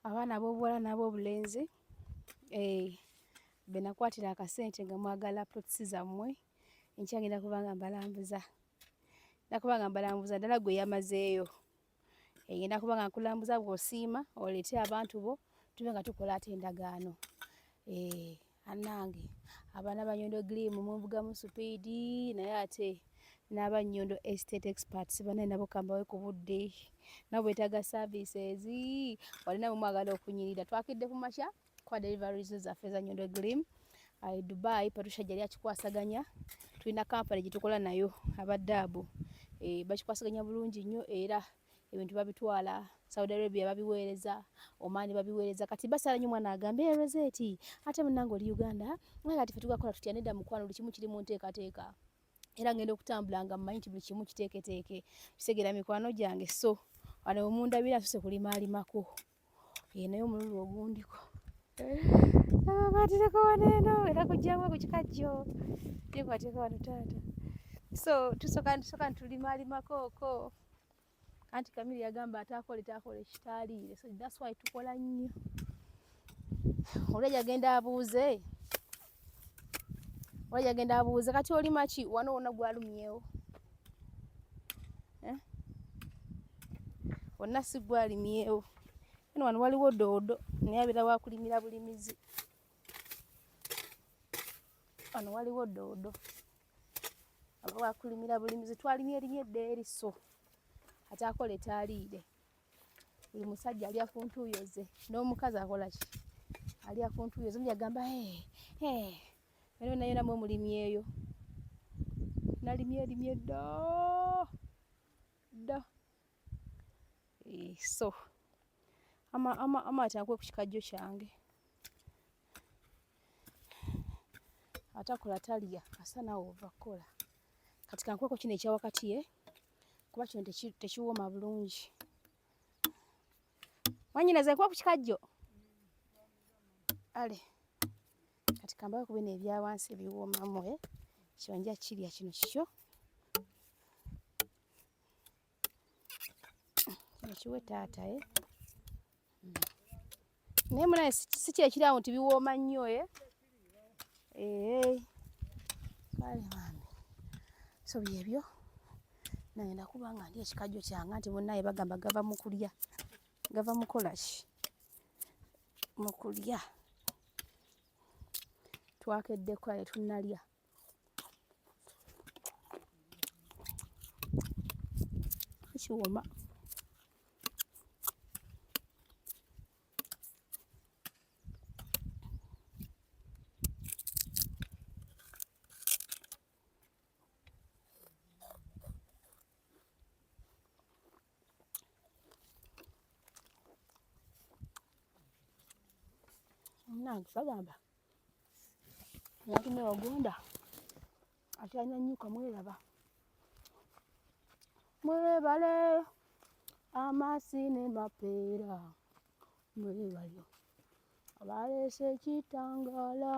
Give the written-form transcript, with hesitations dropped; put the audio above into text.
Abaana ab'obuwala n'ab'obulenzi eh, be nakwatira akasente nga mwagala plots zammwe, enkya ngenda kuba nga mbalambuza. Ngenda kuba nga mbalambuza ddala gwe yamazeeyo. Eh, ngenda kuba nga nkulambuza bw'osiima oleete abantu bo tube nga tukola ate endagaano. Eh, anange abaana ba Nyondo Glim munvugamu supiidi naye ate n'aba Nyondo Estate Experts banaye nabo kambawe ku budde nabo beetaaga services wali nabo mwagala okunyirira twakidde ku makya kwa deliveries zaffe eza Nyondo Glim e Dubai. Patricia gyali akikwasaganya, tulina kampani gye tukola nayo aba Daabu e, bakikwasaganya bulungi nnyo era ebintu babitwala Saudi Arabia babiweereza, Oman babiweereza. Kati basala nnyo omwana agambe hey, Rosette ate munnange oli Uganda nga kati ffe tugakola tutya? Nedda mukwano, buli kimu kiri mu nteekateeka era ngenda okutambula nga mmanyi nti buli kimu kiteeketeeke kitegeera mikwano gyange. So wano wemundabira nsuse kulimaalimako naye omululu ogundiko akwatireko wano eno era kujjamu ku kikajjo nekwatireko wano taata. So tusoka tusoka ntulimaalimako oko anti Kamiri yagamba ataakole taakole kitaaliire, so that's why tukola nnyo. Olwo agenda abuuze, olwo agenda abuuze kati olima ki wano wonna gwalumyewo eh? Wonna si gwalimyewo eno, wano waliwo doodo naye abeera wakulimira bulimizi. Wano waliwo doodo aba wakulimira bulimizi, twalimye erinye edda eri. So ate akola etaaliire, buli musajja alya ku ntuuyo ze n'omukazi akola ki, alya ku ntuuyo ze. Mujagamba hey, hey. Naye naye namwe mulimyeyo, nalimye erimye dda dda. So ama ama ku kikajjo kyange, atakola talya asa naawe ova kukola. Kati kankweko kino ekyawakati ye kuba kino tekiwooma bulungi. Mwanyinaze nkuba ku kikajjo ale kati kambawe ku bino ebyawansi ebiwoomamu eh? Kino nja kirya kino kikyo, kino kiwe taata eh? Naye munaye si kyekirawo nti biwooma nnyo eh? Kale bambi, so byebyo nagenda kuba nga ndi ekikajjo kyange nti munnaye bagamba gava mu kulya, gava mukola ki, mu kulya. Twakedde kukola tetunnalya. Kiwoma. Munange bagamba natumye wagonda akyanyanyuka mweraba mwebale amasi ne mapeera mwebale abaleese ekitangaala.